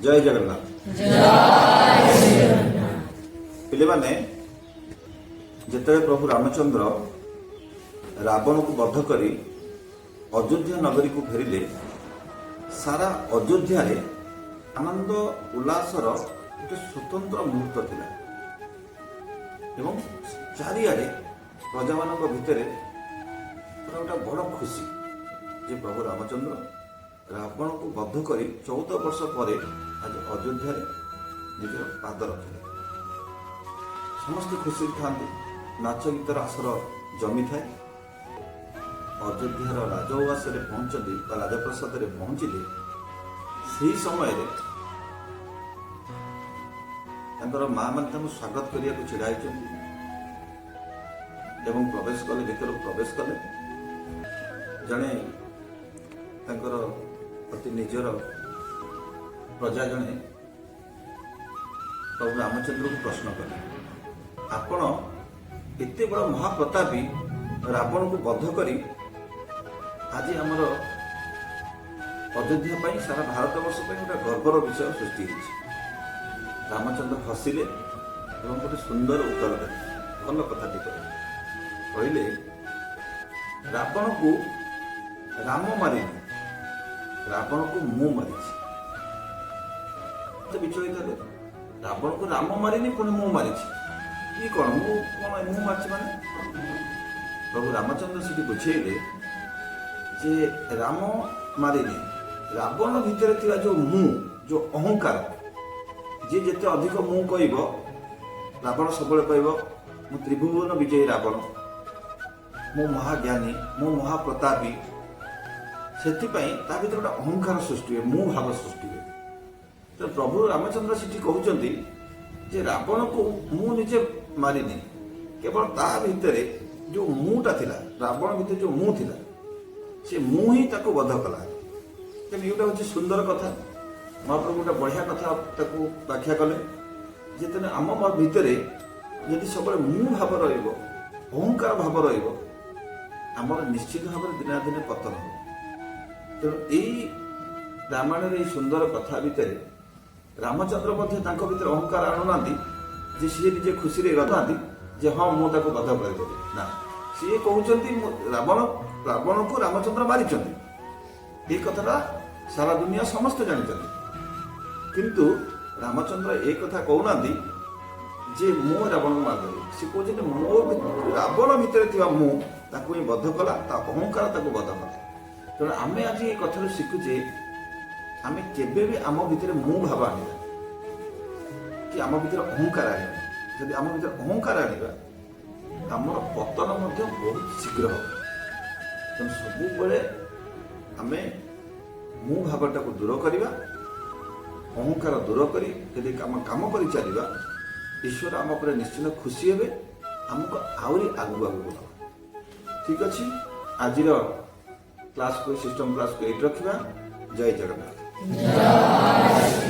ଜୟ ଜଗନ୍ନାଥ। ପିଲାମାନେ, ଯେତେବେଳେ ପ୍ରଭୁ ରାମଚନ୍ଦ୍ର ରାବଣକୁ ବଧ କରି ଅଯୋଧ୍ୟା ନଗରୀକୁ ଫେରିଲେ, ସାରା ଅଯୋଧ୍ୟାରେ ଆନନ୍ଦ ଉଲ୍ଲାସର ଗୋଟେ ସ୍ୱତନ୍ତ୍ର ମୁହୂର୍ତ୍ତ ଥିଲା ଏବଂ ଚାରିଆଡ଼େ ପ୍ରଜାମାନଙ୍କ ଭିତରେ ପୁରା ଗୋଟେ ବଡ଼ ଖୁସି ଯେ ପ୍ରଭୁ ରାମଚନ୍ଦ୍ର ରାବଣକୁ ବଧ କରି 14 ବର୍ଷ ପରେ ଆଜି ଅଯୋଧ୍ୟାରେ ନିଜର ପାଦ ରଖିଲେ। ସମସ୍ତେ ଖୁସିରେ ଥାନ୍ତି, ନାଚ ଗୀତର ଆସର ଜମିଥାଏ। ଅଯୋଧ୍ୟାର ରାଜଉଆସରେ ପହଞ୍ଚନ୍ତି ବା ରାଜପ୍ରାସାଦରେ ପହଞ୍ଚିଲେ, ସେହି ସମୟରେ ତାଙ୍କର ମା ମାନେ ତାଙ୍କୁ ସ୍ୱାଗତ କରିବାକୁ ଛିଡ଼ା ହେଇଛନ୍ତି ଏବଂ ପ୍ରବେଶ କଲେ, ଭିତରକୁ ପ୍ରବେଶ କଲେ। ଜଣେ ତାଙ୍କର ଅତି ନିଜର ପ୍ରଜା ଜଣେ ପ୍ରଭୁ ରାମଚନ୍ଦ୍ରକୁ ପ୍ରଶ୍ନ କଲେ, ଆପଣ ଏତେ ବଡ଼ ମହାପ୍ରତାପୀ, ରାବଣକୁ ବଧ କରି ଆଜି ଆମର ଅଯୋଧ୍ୟା ପାଇଁ, ସାରା ଭାରତବର୍ଷ ପାଇଁ ଗୋଟେ ଗର୍ବର ବିଷୟ ସୃଷ୍ଟି ହେଇଛି। ରାମଚନ୍ଦ୍ର ହସିଲେ ଏବଂ ଗୋଟେ ସୁନ୍ଦର ଉତ୍ତର ଦେଲେ। ଭଲ କଥାଟି କହିଲେ। କହିଲେ, ରାବଣକୁ ରାମ ମାରିନି, ରାବଣକୁ ମୁଁ ମାରିଛି। ତ ବିଚଳିତ ହେଲେ, ରାବଣକୁ ରାମ ମାରିନି, ପୁଣି ମୁଁ ମାରିଛି କି କଣ? ମୁଁ କଣ, ମୁଁ ମାରିଛି ମାନେ? ପ୍ରଭୁ ରାମଚନ୍ଦ୍ର ସେଠି ବୁଝେଇଲେ ଯେ ରାମ ମାରିନି, ରାବଣ ଭିତରେ ଥିବା ଯୋଉ ମୁଁ, ଯୋଉ ଅହଙ୍କାର, ଯିଏ ଯେତେ ଅଧିକ ମୁଁ କହିବ, ରାବଣ ସବୁବେଳେ କହିବ, ମୁଁ ତ୍ରିଭୁବନ ବିଜୟୀ ରାବଣ, ମୁଁ ମହାଜ୍ଞାନୀ, ମୁଁ ମହାପ୍ରତାପୀ। ସେଥିପାଇଁ ତା ଭିତରେ ଗୋଟେ ଅହଙ୍କାର ସୃଷ୍ଟି ହୁଏ, ମୁଁ ଭାବ ସୃଷ୍ଟି ହୁଏ। ତ ପ୍ରଭୁ ରାମଚନ୍ଦ୍ର ସେଠି କହୁଛନ୍ତି ଯେ ରାବଣକୁ ମୁଁ ନିଜେ ମାରିନି, କେବଳ ତା ଭିତରେ ଯୋଉ ମୁଁଟା ଥିଲା, ରାବଣ ଭିତରେ ଯୋଉ ମୁଁ ଥିଲା, ସେ ମୁଁ ହିଁ ତାକୁ ବଧ କଲା। ତେଣୁ ଏଇଟା ହଉଛି ସୁନ୍ଦର କଥା। ମହାପ୍ରଭୁ ଗୋଟେ ବଢିଆ କଥା ତାକୁ ବ୍ୟାଖ୍ୟା କଲେ ଯେ ତେଣୁ ଆମ ଭିତରେ ଯଦି ସବୁବେଳେ ମୁଁ ଭାବ ରହିବ, ଅହଙ୍କାର ଭାବ ରହିବ, ଆମର ନିଶ୍ଚିତ ଭାବରେ ଦିନେ ନା ଦିନେ ପତନ ହେବ। ତେଣୁ ଏଇ ରାମାୟଣର ଏଇ ସୁନ୍ଦର କଥା ଭିତରେ ରାମଚନ୍ଦ୍ର ମଧ୍ୟ ତାଙ୍କ ଭିତରେ ଅହଙ୍କାର ଆଣୁନାହାନ୍ତି ଯେ ସିଏ ନିଜେ ଖୁସିରେ ରହୁନାହାନ୍ତି ଯେ ହଁ, ମୁଁ ତାକୁ ବଧ କରିଦେଲି। ନା, ସିଏ କହୁଛନ୍ତି ମୁଁ ରାବଣକୁ ରାମଚନ୍ଦ୍ର ମାରିଛନ୍ତି, ଏଇ କଥାଟା ସାରା ଦୁନିଆ ସମସ୍ତେ ଜାଣିଛନ୍ତି। କିନ୍ତୁ ରାମଚନ୍ଦ୍ର ଏ କଥା କହୁନାହାନ୍ତି ଯେ ମୁଁ ରାବଣକୁ ମାରିଦେଲି। ସେ କହୁଛନ୍ତି, ମୋ ରାବଣ ଭିତରେ ଥିବା ମୁଁ ତାକୁ ହିଁ ବଧ କଲା, ତା ଅହଙ୍କାର ତାକୁ ବଧ କଲା। ତେଣୁ ଆମେ ଆଜି ଏ କଥାରୁ ଶିଖୁଛେ, ଆମେ କେବେ ବି ଆମ ଭିତରେ ମୁଁ ଭାବ ଆଣିବା କି ଆମ ଭିତରେ ଅହଙ୍କାର ଆଣିବା। ଯଦି ଆମ ଭିତରେ ଅହଙ୍କାର ଆଣିବା, ଆମର ପତନ ମଧ୍ୟ ବହୁତ ଶୀଘ୍ର ହେବ। ତେଣୁ ସବୁବେଳେ ଆମେ ମୁଁ ଭାବଟାକୁ ଦୂର କରିବା, ଅହଙ୍କାର ଦୂର କରି ଯଦି କାମ କାମ କରି ଚାଲିବା, ଈଶ୍ୱର ଆମ ଉପରେ ନିଶ୍ଚିତ ଖୁସି ହେବେ, ଆମକୁ ଆହୁରି ଆଗକୁ ଆଗକୁ ନେବା। ଠିକ ଅଛି, ଆଜିର କ୍ଲାସକୁ, ସିଷ୍ଟମ କ୍ଲାସକୁ ଏଇଠି ରଖିବା। ଜୟ ଜଗନ୍ନାଥ। ଜୟ।